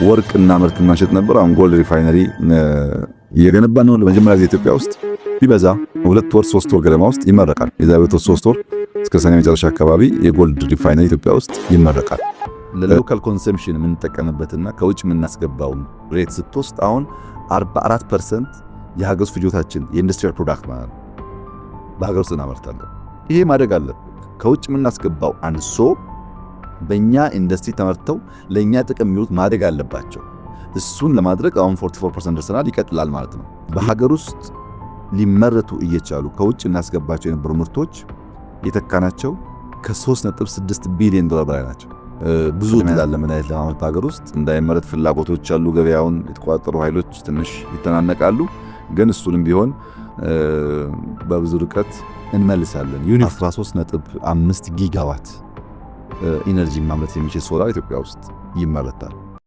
ወርቅ እናመርትና እንሸጥ ነበር። አሁን gold refinery እየገነባ ነው። ለመጀመሪያ ጊዜ ኢትዮጵያ ውስጥ ቢበዛ 2 ወር 3 ወር ገደማ ውስጥ ይመረቃል። የዛሬ 2 ወር 3 ወር እስከ ሰኔ መጨረሻ አካባቢ የ gold refinery ኢትዮጵያ ውስጥ ይመረቃል። ለ local consumption የምንጠቀምበትና ከውጭ የምናስገባው rate ስትወስድ አሁን 44% የሀገር ውስጥ ፍጆታችን የ industrial product ማለት ነው በሀገር ውስጥ እናመርታለን። ይሄ ማደግ አለ። ከውጭ የምናስገባው አንሶ በእኛ ኢንዱስትሪ ተመርተው ለእኛ ጥቅም የሚውሉት ማደግ አለባቸው። እሱን ለማድረግ አሁን 44% ደርሰናል፣ ይቀጥላል ማለት ነው። በሀገር ውስጥ ሊመረቱ እየቻሉ ከውጭ እናስገባቸው የነበሩ ምርቶች የተካናቸው ከ3.6 ቢሊዮን ዶላር በላይ ናቸው። ብዙ እድል አለ መድኃኒት ለማምረት በሀገር ውስጥ እንዳይመረት ፍላጎቶች አሉ። ገበያውን የተቆጣጠሩ ኃይሎች ትንሽ ይተናነቃሉ። ግን እሱንም ቢሆን በብዙ ርቀት እንመልሳለን። 13.5 gigawatt energy ማምረት የሚችል ሶላር ኢትዮጵያ ውስጥ ይመረታል።